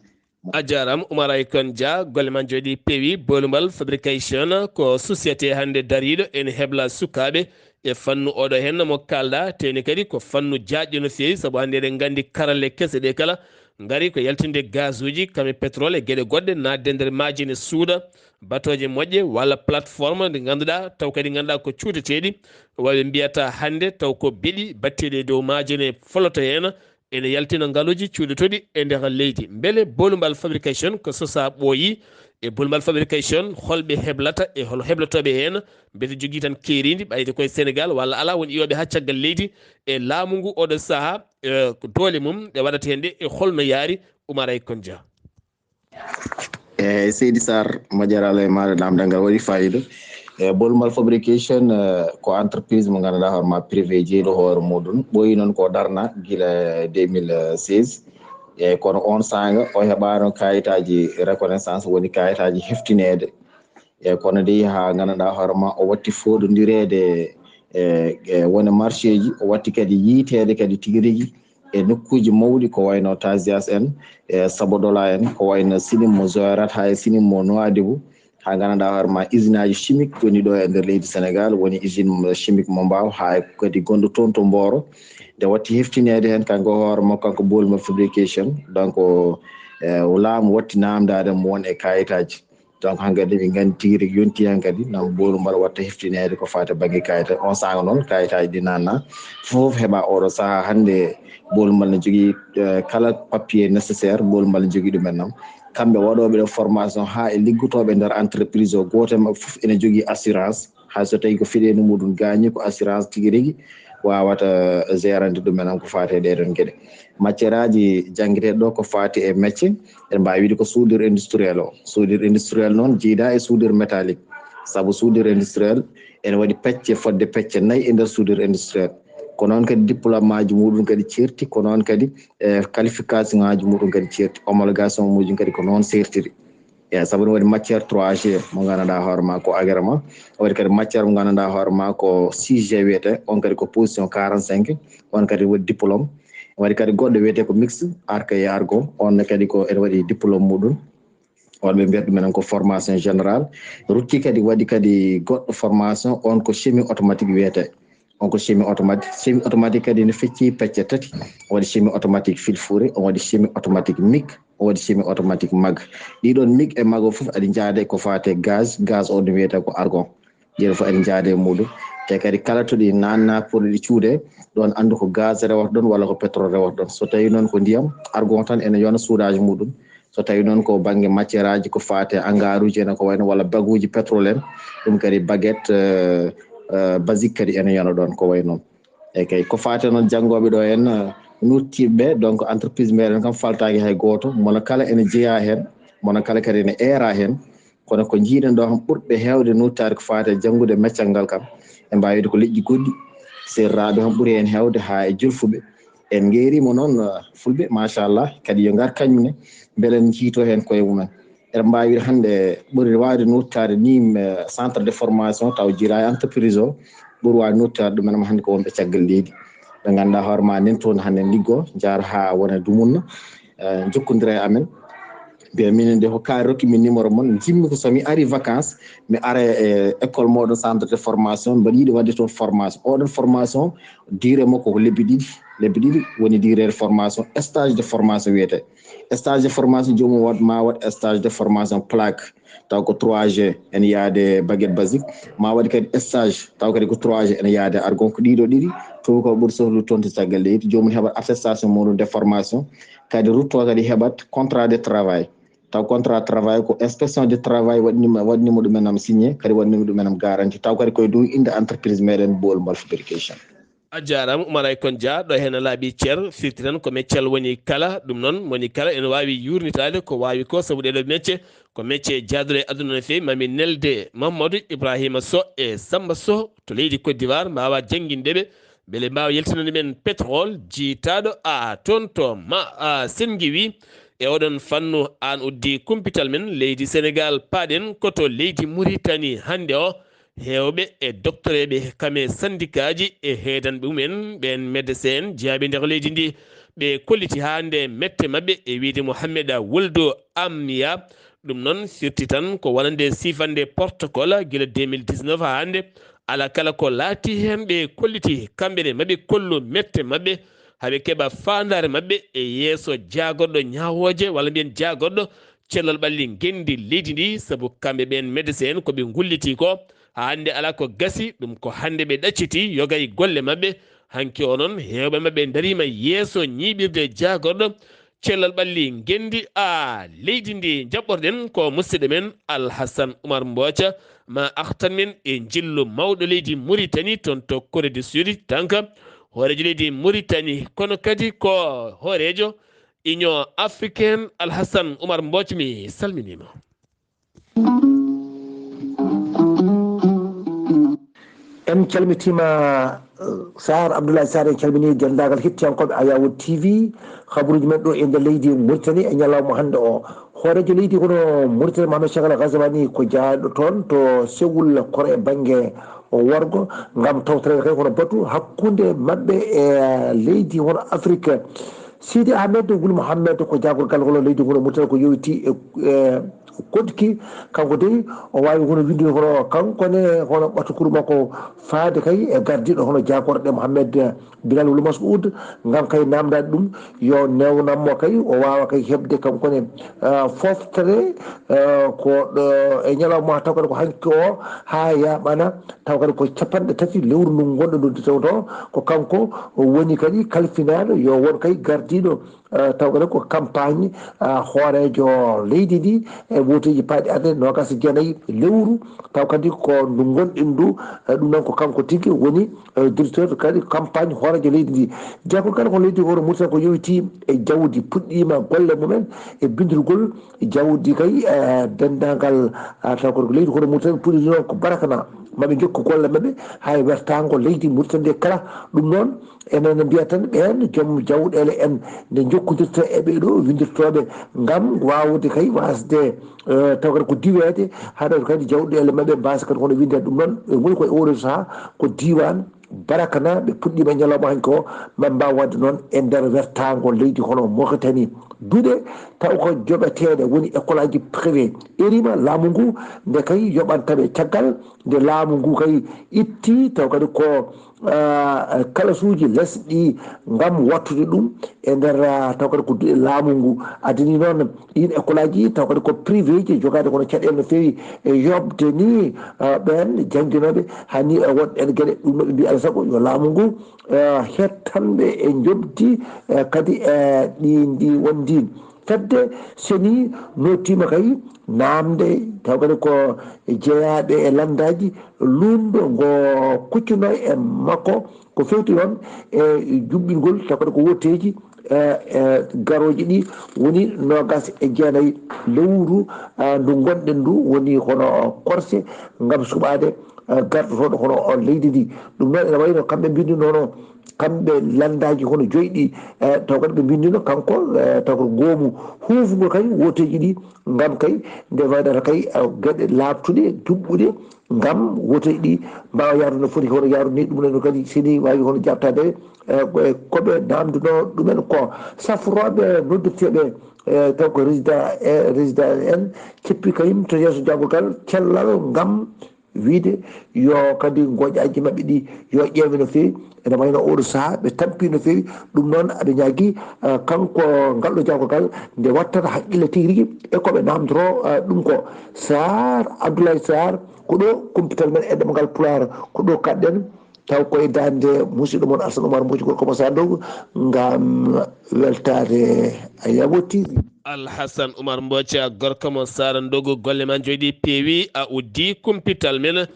A jaaraama Oumar Aykon Dia, golle ma njooɗii peewi. Bolumbal Fabrication ko société hannde dariiɗo ene hebla sukaaɓe e fannu oɗo heen mo kaalɗaa, teeni kadi ko fannu jaajɗo no feewi, sabu hannde eɗen nganndi karalle kese ɗe kala ngari ko yaltinde gazuuji, kam e pétrole e geɗe goɗɗe, naatde nder maaje ne suuɗa batooje moƴƴe walla plateforme ɗe ngannduɗaa taw kadi ngannduɗaa ko cuuteteeɗi, waɓe mbiyata hannde taw ko beɗi batteeɗi e dow maaje ne foloto heen, ene yaltina ngaluuji cuuɗotooɗi e nder leydi. Mbele Bolumbal Fabrication ko sosaa ɓooyi? E Bolumbal Fabrication holɓe heblata e hol heblotooɓe heen? Mbete jogii tan keeriindi ɓayde koye Senegal walla alaa won iwooɓe haa caggal leydi e laamu ngu oɗo sahaa, e ko doole mum ɗe waɗata heen ɗe e holno yaari? Oumar Aykon Dia. Eeyi, Seydi Sarr, moƴƴere Allah e maaɗa, naamndal ngal waɗi faayiida. E Bolumbal Fabrication eh, ko entreprise mo ngannduɗaa hoore ma privé jeyɗo hoore muɗum, ɓooyi noon ko darna gila deux mille seize. Eeyi, kono oon saanga o heɓaano kayitaaji reconnaissance, woni kayitaaji heftineede. Eeyi, kono de haa ngannduɗaa hoore ma o watti fooɗondireede e e wone marché ji, o watti kadi yiyteede kadi tigi rigi e nokkuuji mawɗi ko wayno Tazias en, e Sabodola en, ko wayno Sinin mo Zoyrat haa e Sinin mo Nouadhibou, haa nganndanɗaa hoore ma usine aji chimique woni ɗo e nder leydi Sénégal, woni usine chimique mo Mbaaw, haa e kadi gonɗo toon to Mboro. Nde watti heftineede heen kanko hoore makko, kanko Bolmol Fabrication. Donc, e, laamu watti naamndaade mo won e kayitaaji. Donc, hankadi ɓe nganndi tigi rigi yonti hankadi, nam Bolmol watta heftineede ko faati bannge kayita. On saanga noon, kayitaaji ɗi nanna fof heɓa oɗo sahaa hannde. Bolmol ne jogii, eh, kala papier nécessaire, Bolmol ne jogii ɗum en nam. Kamɓe waɗooɓe ɗo formation haa e liggotooɓe nder entreprise o, gooto e maɓɓe fof ene jogii assurance. Hay so tawii ko fiɗeendu muɗum gaañi, ko assurance tigi rigi wawata, eh, gérande ɗum en nam ko faati e ɗee ɗoon geɗe. Matière aji janngeteeɗi ɗo ko faati e métier, en mbaawi wiide ko soudure industriel o. Soudure industriel noon jiida e soudure métallique, sabu soudure industriel ene waɗi pecce fodde pecce nayi e nder soudure industriel. Ko noon kadi diplôme aji muɗum kadi ceerti, ko noon kadi, eh, qualification aji muɗum kadi ceerti, homologation mujum kadi ko noon seertiri. E sabu ɗum waɗi matière trois G mo nganndanɗaa hoore ma ko agrément, waɗi kadi matière mo nganndanɗaa hoore ma ko six G wiyetee, on kadi ko position quarante-cinq, on kadi waɗi diplôme. Waɗi kadi goɗɗo wiyetee ko mix, arc et argon, on ne kadi ko ene waɗi diplôme muɗum. Wonɓe mbiyata ɗum enen ko formation générale. Rutti kadi waɗi kadi goɗɗo formation, on ko semi automatique wiyetee. On ko semi automatique. Semi automatique kadi ne fecci pecce tati. On waɗi semi automatique fil fourré, on waɗi semi automatique MIG, on waɗi semi automatique MAG. Ɗiɗon MIG e MAG o fof aɗi njaade ko faate gaz, gaz o ɗum wiyetee ko argon. Ɗiɗon fof aɗi njaade e muɗum. Te kadi kala to ɗi nanna pour ɗi cuude, ɗon anndu ko gaz rewata ɗon walla ko pétrole rewata ɗon. So tawi noon ko ndiyam, argon tan ene yona soudage muɗum. So tawi noon ko bannge matière aji ko faate engrais uji ene ko wayno walla baguji pétrole en, ɗum kadi baguette, euh, euh, basique kadi ene yona ɗon ko way noon. Eyyi kay, ko faate noon janngooɓe ɗo en, eh, nuttiiɓe, donc entreprise meɗen kam faltaaki hay gooto, mono kala ene jeyaa heen, mono kala kadi ene eera heen. Kono ko njiiɗen ɗo kam ɓurɓe heewde nuttaade ko faate janngude meccal ngal kam, en mbaawi wiide ko leƴƴi goɗɗi, seerraaɓe kam ɓuri heen heewde haa e julfuɓe. En ngeeriima noon, eh, fulɓe, machallah, kadi yo ngar kañum ne, mbele en njiito heen koye mumen. Eɗen mbaawi wiide hannde ɓuri waawde nottaade ni, eh, centre de formation taw jiidaa e entreprise o, ɓuri waawde nottaade ɗum en hannde ko wonɓe caggal leydi. Ɓe ngannduɗaa hoore ma nen toon hannde liggo, njaara haa wona dumunna, eh, njokkondira e amen. Mbiya minen de ko kaari rokki min numéro mon, njimmi ko so mi ari vacances, mi ara e école mooɗon centre de formation, mbaɗa yiɗi waɗde toon formation. Oɗon formation, durée makko ko lebbi ɗiɗi, lebbi ɗiɗi woni durée de formation, stage de formation wiyetee. Stage de formation, joomum waɗ, ma waɗ stage de formation plaque, taw ko trois G ene yaade baguette basique, ma waɗi kadi stage, taw kadi ko trois G ene yaade argon, ko ɗiɗo ɗiɗi, tubaako ɓuri sohlude toon to caggal leydi, joomum heɓa attestation muɗum de formation, kadi rutto kadi heɓat contrat de travail. Taw contrat de travail ko inspection de travail waɗnima, waɗnima ɗum en am signé, kadi waɗnima ɗum en am garanti, taw kadi koye dow innde entreprise meɗen Bolmol Fabrication. A jaaraama, Umar Ay Kon Dia, ɗo heen laaɓi cer, firti tan ko meccal woni kala. Ɗum noon, woni kala ene waawi yuurnitaade ko waawi ko, sabu ɗee ɗoo mecce ko mecce jaaduɗe e aduna no feewi. Maa mi nelde Mamadou Ibrahima Sow e Samba Sow to leydi Côte d'Ivoire, mbaawa jannginde ɓe, mbele mbaawa yaltinande men pétrole jiytaaɗo a toon to ma a Sengiwi. E oɗon fannu, aan uddi kumpital men, leydi Senegaal paaɗen ko to leydi Muritani hannde o. Heewɓe e doktoreeɓe kam e sandikaaji e heedanɓe mumen ɓeen, médecin en jeyaaɓe e nder leydi ndi, ɓe kolliti haa nde mette maɓɓe e wiyde Mohamed Woldo Amniya. Ɗum noon firti tan ko wonande siifande protocole gila deux mille dix-neuf haa hannde. Alaa kala ko laati heen, ɓe kolliti kamɓe ne maɓe kollu mette maɓɓe haa ɓe keɓa faandaare maɓɓe e yeeso jaagorɗo ñaawooje, walla mbiyen jaagorɗo cellal ɓalli ngenndi leydi ndi, sabu kamɓe ɓeen médecin en ko ɓe ngulliti ko, haa hannde alaa ko gasi, ɗum ko hannde ɓe ɗacciti yoga e golle maɓɓe. Hanki o noon, heewɓe maɓɓe ndariima yeeso ñiiɓirde jaagorɗo cellal ɓalli ngenndi a leydi ndi. Jaɓɓorɗen ko musidɗo men Alhasan Umar Mbooca, ma artan men e njillu mawɗo leydi Muritani toon to Corée du Sud, kanko hooreejo leydi Muritani, kono kadi ko hooreejo Union Africaine. Alhasan Umar Mbooc, mi salminiima. En calmitiima, eh, Sarr, Abdoulaye Sarr, en calminii denndaangal hettiyankooɓe Ayawood T V, kabaruuji men ɗo e nder leydi Mauritanie e ñalawma hannde o. Hooreejo leydi kono Mauritanie, Mohamed Cheikh Al Ghazouani, ko jeyaaɗo toon to Séoul, kono e bannge worgo ngam tawtoreede kay hono batu hakkunde maɓɓe e leydi hono Afrique. Sidi Ahmed Wul Mohammed ko jaagorgal hono leydi hono Mauritanie ko yowiti e, e Kodki, kanko dey o waawi hono windude hono kanko ne hono ɓatukuru makko faade kay e gardiiɗo hono jaagorɗe Mohammed Bilal Wul Mas'ud ngam kay namdaade ɗum yo newnammo kay o waawa kay heɓde kanko ne, ah, foftere, ah, ko ɗo e ñalawma taw kadi ko hanki o haa yaaɓana taw kadi ko capanɗe tati lewru ndu ngonɗo ndu tawto ko kanko woni kadi kalfinaaɗo yo won kay gardiiɗo, ah, taw kadi ko campagne, ah, hooreejo leydi ndi e wooteeji paaɗi arde noogas e jeenayi lewru taw kadi ko ndu ngonɗen ndu, ah, ɗum noon ko kanko tigi woni, ah, directeur kadi campagne hooreejo leydi ndi. Jaagorgal kadi hono leydi hono Mauritanie ko yowiti e jawdi puɗɗiima golle mumen e binndurgol jawdi kay, eh, denndaangal, ah, taw ko leydi hono Mauritanie puɗɗiino ko barakana maɓe njokku golle maɓɓe hay wertaango leydi Mauritanie ndi kala. Ɗum noon enen mbiyata tan ɓeen joom jawɗeele en nde njokkondirta e ɓee ɗo winndirtooɓe ngam waawde kay waasde, eh, taw kadi ko diweede haɗa kadi jawɗeele maɓɓe mbaasa kadi hono winndeede. Ɗum noon ɓe ngoni ko e oɗo sahaa ko diiwaan barakana ɓe puɗɗiima ñalawma hanki o maɓe mbaawa waɗde noon e nder wertaango leydi hono Mauritanie. Duɗe taw ko joɓeteeɗe woni école aji privé erima laamu ngu nde kay yoɓanta ɓe caggal nde laamu ngu kay itti taw kadi ko, ah, kalasuuji lesɗi ngam wattude ɗum e nder, ah, taw kadi ko duɗe laamu ngu addani noon ɗiin école aji taw kadi ko privé ji jogaade kono caɗeele no feewi e yoɓde ni, ah, ɓeen jannginooɓe hani, ah, woɗɓe en geɗe ɗum no ɓe mbiya alaa sago yo laamu ngu, ah, hettanɓe e njoɓdi, eh, kadi e ɗi ndi won ndi fedde seni nottiima kay naamde taw kadi ko jeyaaɓe e lanndaaji luumdo ngo kuccuno e makko ko fewti noon e juɓɓingol taw kadi ko wotteeji, eh, eh, garooji ɗi woni noogas e jeenayi lewru, ah, ndu ngonɗen ndu woni hono korse ngam suɓaade, eh, garɗotooɗo hono on leydi ndi. Ɗum noon ene wayi no kamɓe mbindunono kamɓe lanndaaji hono joyi ɗi, eh, taw kadi ɓe mbinduno kanko, eh, taw ko goomu huufngo kay wooteeji ɗi ngam kay nde waynata kay, eh, geɗe laaɓtuɗe juɓɓuɗe ngam wooteeji ɗi mbaawa yaarude no foti hono yaarude ni. Ɗum noon kadi seni waawi hono jaabtaade, eh, ko e ko ɓe naamnduno ɗumen ko safrooɓe noddirteeɓe, eh, taw ko résident, eh, résident en ceppi kayim to yeeso janngogal cellal ngam wiide yo kadi ngoƴaaji maɓɓe ɗi yo ƴeewe no feewi. Ene wayno oɗo sahaa ɓe tampi no feewi. Ɗum noon aɓe ñaagi, ah, kanko ngal ɗo jaagogal nde wattata haqqille tigi rigi e ko ɓe namdoro, ah, ɗum ko Sarr, Abdoulaye Sarr, ko ɗo kumpital men e ɗemngal Pulaar, ko ɗo kaɗɗen taw koye daande musidɗo mon Alsan Oumar Mbodj gorko mo Sandogo ngam weltaare a yawotiri. Alhassan Oumar Mbodj gorko mo Sandogo golle ma joyɗi peewi a uddi kumpital men.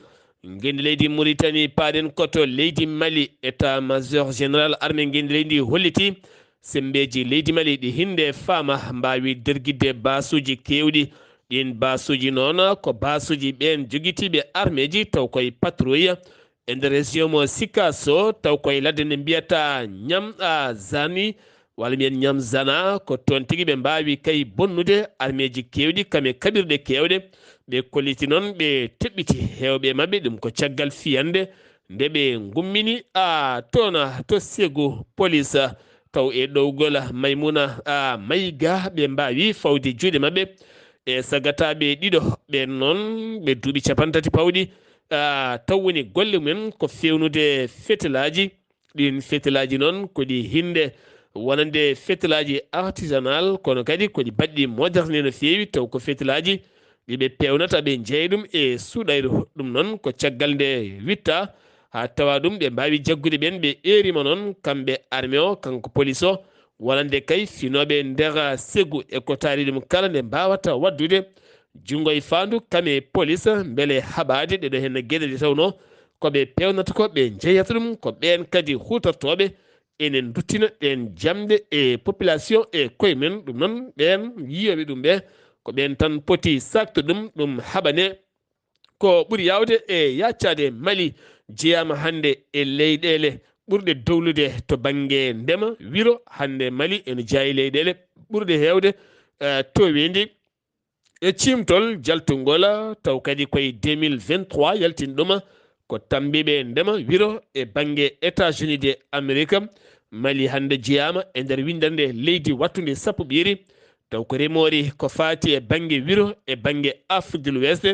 Ngenndi leydi Mauritanie paaɗen koto leydi Mali, état major général armée ngenndi leydi holliti semmbeeji leydi Mali ɗi hinde faama mbaawi dergidde baasuuji keewɗi. Ɗiin baasuuji noon ko baasuuji ɓeen jogitiiɓe armeeji taw koye patrouille e nder région mo Sikasso taw koye ladde nde mbiyata Ñam a Zani walla mbiyen Ñam Zana ko toon tigi ɓe mbaawi kay bonnude armeeji keewɗi kam e kaɓirɗe keewɗe. Ɓe kolliti noon ɓe teɓɓiti heewɓe maɓɓe ɗum ko caggal fiyannde nde ɓe ngummini a toona to Segu police taw e ɗowgol Maymuna a Mayga ɓe mbaawi fawde juuɗe maɓɓe e sagataaɓe ɗiɗo ɓeen noon ɓe duuɓi capantati pawɗi, ah, taw woni golle mumen ko feewnude fetelaaji. Ɗiin fetelaaji noon ko ɗi hinde wonande fetelaaji artisanal kono kadi ko ɗi baɗɗi moderne no feewi taw ko fetelaaji ɗi ɓe peewnata ɓe njeeya ɗum e suuɗayru. Ɗum noon ko caggal nde witta haa tawa ɗum ɓe mbaawi jaggude ɓeen ɓe eerima noon kamɓe arme o kanko police o wonande kay finooɓe nder Segu e ko taari ɗum kala nde mbaawata waɗdude junngo e faandu kam e police mbele haɓaade ɗeɗo heen geɗe ɗe tawnoo ko ɓe peewnata ko ɓe njeyata ɗum ko ɓeen kadi huutortooɓe ene nduttina ɗeen jamɗe e population e koye mum. Ɗum noon ɓeen yiyooɓe ɗum ɓe ko ɓeen tan poti saaktude ɗum ɗum haɓane. Ko ɓuri yaawde e yaaccaade Mali jeyaama hannde e leyɗeele ɓurɗe dowlude to bannge ndema wiro. Hannde Mali ene jeyaa e leyɗeele ɓurɗe heewde, eh, tooweendi e ciimtol jaltungol, taw kadi koye deux mille vingt-trois yaltinɗo ɗum Ko tambiiɓe ndema wiro e bannge États-Unis de Amerique. Mali hannde jeyaama e nder winndere nde leydi wattude sappo ɓiiri. Taw ko remoori ko faati e bannge wiro e bannge Afrique de l'Ouest.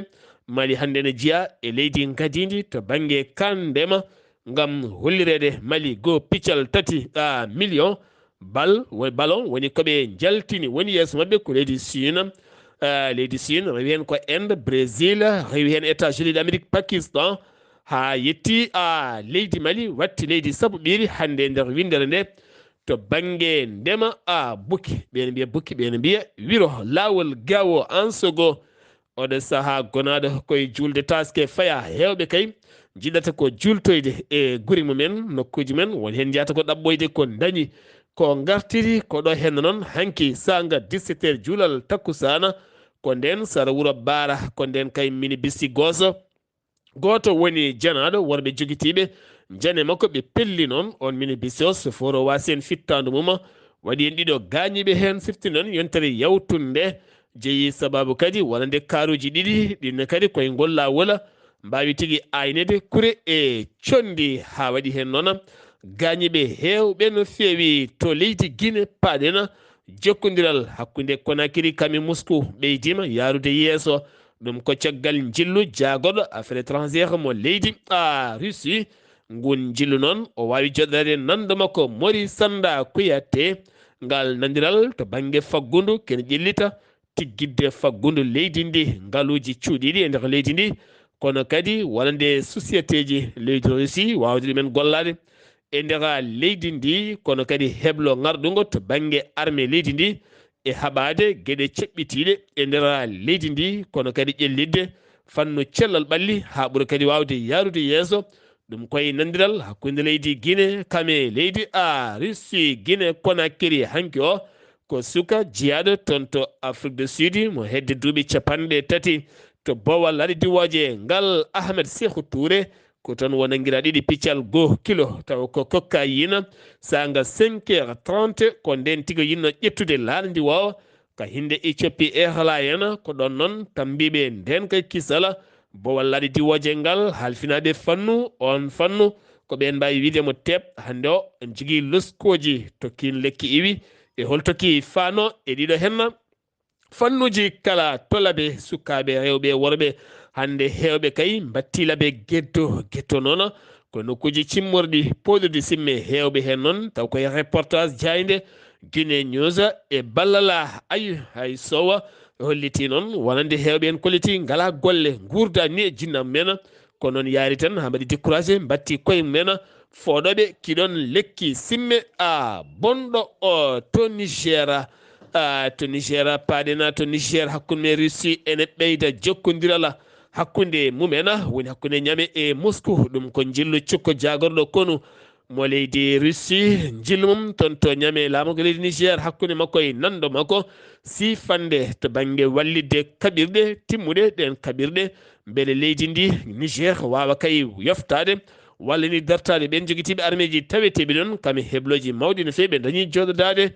Mali hannde ne jeyaa e leydi ngadiindi to bannge kan ndema ngam hollireede Mali goo piccal tati a million. Bal, wo-, ballon woni ko ɓe njaltini, woni yeeso maɓɓe ko leydi Chine. Ah, leydi Chine, rewi heen ko Inde, Brésil, rewi heen États-Unis d'Amérique, Pakistan, haa yetti, ah, leydi Mali, watti leydi sappo ɓiiri hannde e nder winndere nde. To bannge ndema, ah, buki, ɓe ne mbiya buki, ɓe ne mbiya wiro, laawol gawo, ansogo. Oɗo sahaa gonaaɗo koye juulde taaske faya, heewɓe kay njiɗata ko juultoyde e guri mumen, nokkuuji men, won heen njahata ko ɗaɓɓoyde ko ndañi, ko ngartiri ko ɗo heen noon hanki saanga dix-sept heures juulal takkusaana, ko ndeen sara wuro Baara, ko ndeen kay minibisi gooso. Gooto woni janaaɗo worɓe jogitiiɓe jane makko, ɓe pelli noon on minibisi o, sofooro waasi heen fittaandu mum, waɗi heen ɗiɗo gaañiiɓe heen, sifti noon yontere yawtunde, jeyi sababu kadi wonande kaaruuji ɗiɗi, ɗinne kadi koye ngol laawol mbaawi tigi aynede kure e conndi, haa waɗi heen noon gaañiiɓe heewɓe no feewi to leydi Gine. Paaɗen jokkondiral hakkunde Conakry kam e Moscou ɓeydiima yaarude yeeso. Ɗum ko caggal njillu jaagorɗo affaires étrangères mo leydi, a, Russie. Ngun njillu noon, o waawi joɗɗoreede nanndo makko Mori Sanda Kouyaté. Ngal nandiral to bannge faggundu, kene ƴellita tiggitde faggundu leydi ndi, ngaluuji cuuɗiiɗi e nder leydi ndi, kono kadi wonande sociétéji leydi Russie waawde ɗumen gollaade e nder leydi ndi, kono kadi heblo ŋarɗungo to bannge armée leydi ndi e haɓaade geɗe ceɓɓitiiɗe e nder leydi ndi, kono kadi ƴellitde fannu cellal ɓalli haa ɓura kadi waawde yaarude yeeso. Ɗum koye nandiral hakkunde leydi Guinée kam e leydi, a, Russie. Guinée Conakry hanki o ko suka jeyaaɗo toon to Afrique du Sud mo hedde duuɓi capanɗe tati to boowal laaɗe diwooje ngal, Ahmed Sékou Touré, ko toon wona ngira ɗiɗi piccal goo kilo, tawa ko cocaïne. Saanga cinq heures trente, ko ndeen tigi yinno ƴettude laaɗe ndiwoowa ka hinde Ethiopie Airlines. Ko ɗoon noon tambiiɓe ndeen kay kisala boowal laaɗe diwooje ngal, halfinaaɓe fannu, oon fannu, ko ɓeen mbaawi wiyde mo teep. Hannde o, en njogii loskooji to kiin lekki iwi e hol to ki faano e ɗiɗo henna. Fannuuji kala to labe, sukaaɓe rewɓe e worɓe, hannde heewɓe kay mbattii labe getto, getto noon ko nokkuuji cimmorɗi, pooɗirɗi simme, heewɓe heen noon taw koye reportage jaaynde Guinée News e ballal Ayu Hay Sowa hollitii noon wonande heewɓe en kolliti ngalaa golle, nguurdaani ni e jinnaaɓe men, ko noon yaari tan haa mbaɗi découragé, mbattii koye mumen fooɗooɓe kiɗon lekki simme, a, bonɗo o to Niger. A, to Niger, paaɗen to Niger, hakkunde men Russie ene ɓeyda jokkondiral hakkunde mumen, woni hakkunde Niamey e Moscou. Ɗum ko njillu cukko jaagorɗo konu mo leydi Russie, njillu mum toon to Niamey, laamorgo leydi Niger, hakkunde makko e nanndo makko, siifande to bannge wallitde kaɓirɗe timmuɗe, ɗeen kaɓirɗe, mbele leydi ndi Niger waawa kay yoftaade walla ni dartaade ɓeen jogitiiɓe armeeji taweteeɓe ɗoon, kam e heblooji mawɗi no feewi. Ɓe ndañi jooɗodaade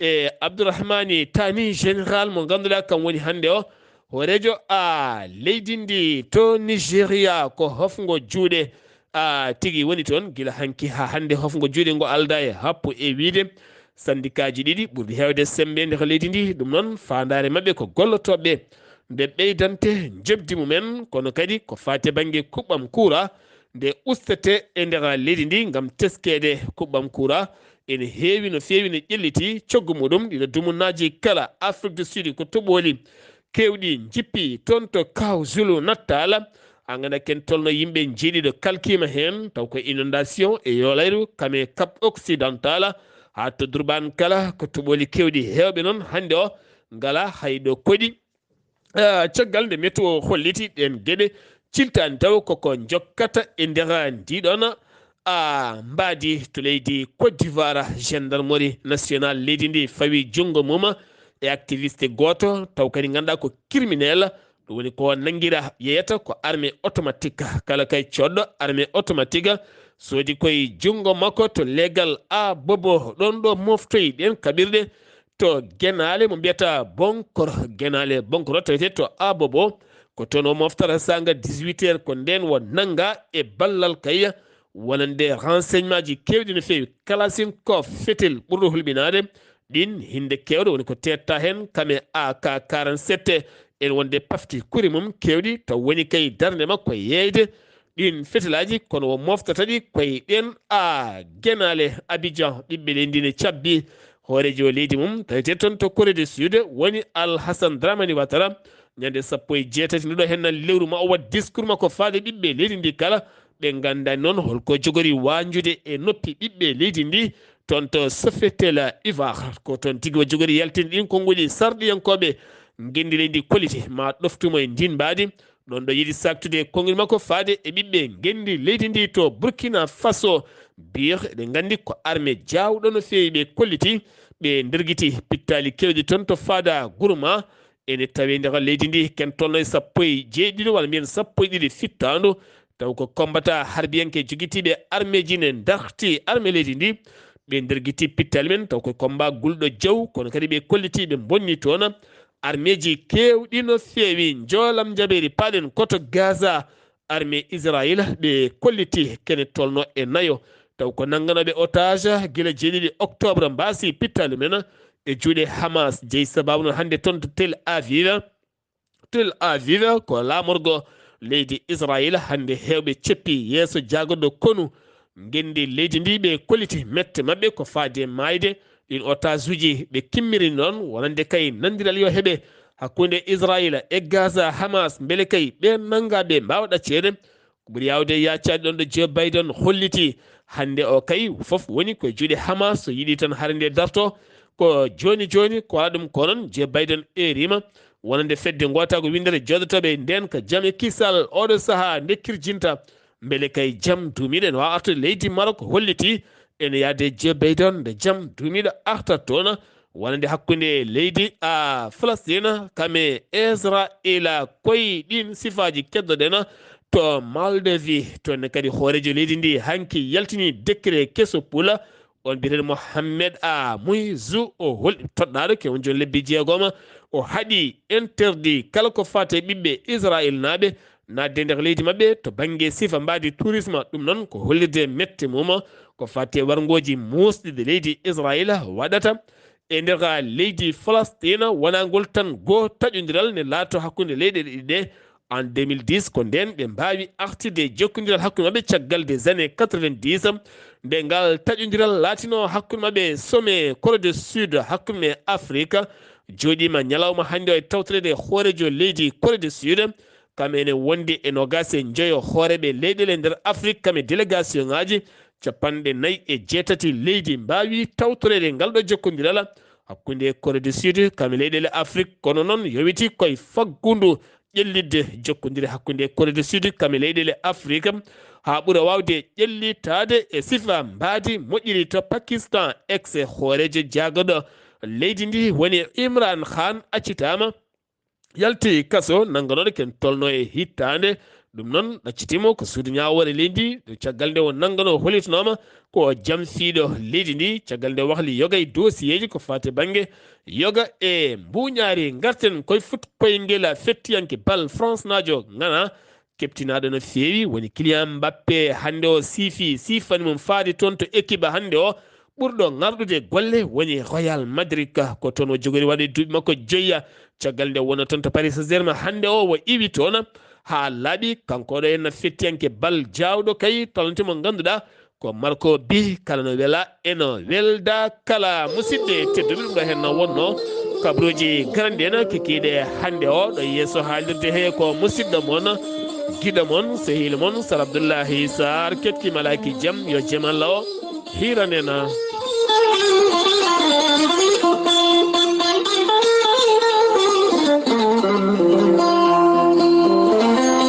e Abdourahmani Tani, général mo ngannduɗaa kam woni hannde o hooreejo, a, leydi ndi to Nigeria. Ko hofngo juuɗe, a, tigi woni toon gila hanki haa hannde. Hofngo juuɗe ngo aldaa e happu e wiyde sandikaaji ɗiɗi ɓurɗi heewde semmbe nder leydi ndi. Ɗum noon, faandaare maɓɓe ko gollotooɓe nde ɓeydante njoɓdi mumen, kono kadi ko faati e bannge kuɓɓam kuura nde ustetee e nder leydi ndi ngam teskeede kuɓɓam kuura. Ene heewi no feewi, no ƴelliti coggu muɗum. Ɗiɗo dumunnaaji kala, Afrique du Sud ko toɓooli keewɗi njippi toon to Kaw Zulu Natal. A ngannda ken tolno yimɓe njeeɗiɗo kalkiima heen, taw ko inondation e yoolayru kam e Cap Occidental haa to Durban kala ko toɓooli keewɗi. Heewɓe noon hannde o ngalaa hay ɗo koɗi. Ah, caggal nde météo holliti ɗeen geɗe, ciltaani taw koko njokkata e nder ndiɗon, ah, mbaadi to leydi Côte d'Ivoire. Gendarmerie nationale leydi ndi fawi junngo mum e activiste gooto, taw kadi ngannduɗaa ko criminel. Ɗum woni ko nanngira, yeyata ko arme automatique. Kala kay coodɗo arme automatique soodi koye junngo makko to leegal A Bobo, ɗoon ɗo moftoyi ɗeen kaɓirɗe to Genaale mo mbiyata Bonkor, Genaale Bonkor tawetee to A Bobo. Ko toon o moftata saanga dix-huit heures, ko ndeen o nannga e ballal kay wonande renseignement ji keewɗi no feewi. Kalachnikov fetel ɓurɗo hulɓinaade, ɗiin hinde keewɗo woni ko teetta heen kame A K quarante-sept, en wonde pafti kuri mum keewɗi, taw woni kay darnde makko yeeyde ɗiin fetelaaji, kono o moftata ɗi koye ɗeen a genaale. Abidjan, ɓiɓɓe leydi ndi ne cabbi hooreejo leydi mum, tawetee toon to Corée du Sud, woni Al Hassan Dramani Ouattara. Ñande sappo e jeetati nduɗo hennal lewru ma o waɗ discours makko faade ɓiɓɓe leydi ndi kala, ɓe nganndaani noon holko jogori wañjude e noppi ɓiɓɓe leydi ndi toon to Sofitel Ivoire. Ko toon tigi o jogori yaltinde ɗiin konnguɗi sarɗiyankooɓe ngenndi leydi kolliti ma ɗoftumo e ndiin mbaadi. Ɗoon ɗo yiɗi saaktude konngol makko faade e ɓiɓɓe ngenndi leydi ndi to Burkina Faso. Biir eɗen nganndi ko armée jaawɗo no feewi ɓe kolliti, ɓe ndergiti pittaali keewɗi toon to Fada Gourma. Ene tawee nder leydi ndi ken tolno e sappo e jeeɗiɗi walla mbiyen sappo e ɗiɗi fittaandu. Taw ko kombata harbiyanke jogitiiɓe armeeji ne ndarti armée leydi ndi. Ɓe ndergiti pittaali men, taw ko komba gulɗo jaw, kono kadi ɓe kolliti ɓe bonni toon armeeji keewɗi no feewi. Njoolam njabeeri paaɗen koto Gaza, armée Israël ɓe kolliti kene tolno e nayo. Taw ko nannganooɓe otage gila jeeɗiɗi octobre mbaasi pittaali men e juuɗe Hamas. Jeyi sababu noon hannde toon to Tel Aviv. Tel Aviv ko laamorgo leydi Israël. Hannde heewɓe ceppi yeeso jaagoɗo konu ngenndi leydi ndi, ɓe kolliti mette maɓɓe ko faade maayde. Ɗin otasuuji ɓe kimmiri noon wonande kay nanndiral yo heɓe hakkunde Israël e Gaza, Hamas, mbele kay ɓe nannga ɓe mbaawa ɗacceede. Ko ɓuri yaawde yaacaade ɗoon ɗo Joe Biden holliti hannde o kay fof woni ko e juuɗe Hamas, so yiɗi tan hare nde darto ko jooni jooni, ko alaa ɗum ko noon Joe Biden eeriima wonande fedde ngootaago winndere jooɗotooɓe e ndeen ka jam e kisal oɗo sahaa nde kirjinta mbele kay jam duumiiɗo ene waawa artude leydi Maroc, holliti ene yaade Joe Biden nde jam duumiiɗo artat toon. Wonande hakkunde leydi a Falastina kame Israila, koye ɗin sifaaji keddoɗen to Maldivi. Toon ne kadi hooreejo leydi ndi hanki yaltini décret keso pula. On biyeteeɗo Mohamed a Muizu, o hol toɗɗaaɗo ke won jooni lebbi jeegoma, o haɗi interdit kala ko faati e ɓiɓɓe Israilnaaɓe naatde nder leydi maɓɓe to bannge sifa mbaadi tourisme. Ɗum noon ko hollirde mette mum ko faati e warngooji muusɗi ɗi leydi Israila waɗata e nder leydi Falastina. Wonaa ngol tan goo taƴondiral ne laato hakkunde leyɗe ɗiɗi ɗe. En deux mille dix, ko ndeen ɓe mbaawi artirde e jokkondiral hakkunde maɓɓe caggal des années quatre-vingt-dix, nde ngal taƴondiral laatinoo hakkunde maɓɓe sommet Corée du Sud hakkunde Afrique jooɗiima ñalawma hannde o e tawtoreede hooreejo leydi Corée du Sud. Kam ene wondi e noogaas e njoyo hooreeɓe leyɗeele nder Afrik, kam e délégation ŋaaji capanɗe nayi e jeetati leydi mbaawi tawtoreede ngal ɗo jokkondiral hakkunde Corée du Sud kam e leyɗeele Afrik. Kono noon yowiti koye faggudu ƴellitde jokkondire hakkunde Corée du Sud kam e leyɗeele Afrik, haa ɓura waawde ƴellitaade e sifa mbaadi moƴƴiri to Pakistan. Ex hooreejo jaagorɗo leydi ndi woni Imran Khan accitaama, yalti kaso nannganooɗo ken tolno e hittaande. Ɗum noon ɗaccitiimo ko suudu ñaawoore leydi ndi, caggal nde o nannganoo hollitanooma ko jamfiiɗo leydi ndi, caggal nde wahli yoga e dossier ji ko faati bannge yoga e mbuuñaari. Ngarten koye fut koye ngel fettiyanke bal France naajo ŋana, keɓtinaaɗo no feewi woni Kylian Mbappé. Hannde o siifi, siifani mum faade toon to équipe hannde o. Ɓurɗo ŋarɗude golle woni Real Madrid ka, ko toon o jogori waɗde duuɓi makko joyya. Caggal nde wona toon to Paris Saint-Germain, hannde o o iwi toon haa laaɓi. Kanko ɗo henna fettiyanke bal jaawɗo kay, talante mo ngannduɗaa ko Marco Bi, kala no wela eno welda kala. Musidɓe tedduɓe, ɗum ɗo henna wonno kabruuji garanɗi en kikiiɗe hannde o ɗo yeeso haalirde he ko musidɗo mon, giɗo mon, sehiilo mon Sar Abdoullahi Sarr. Keɗki malaaki jam yo jam Allah o hiiran en.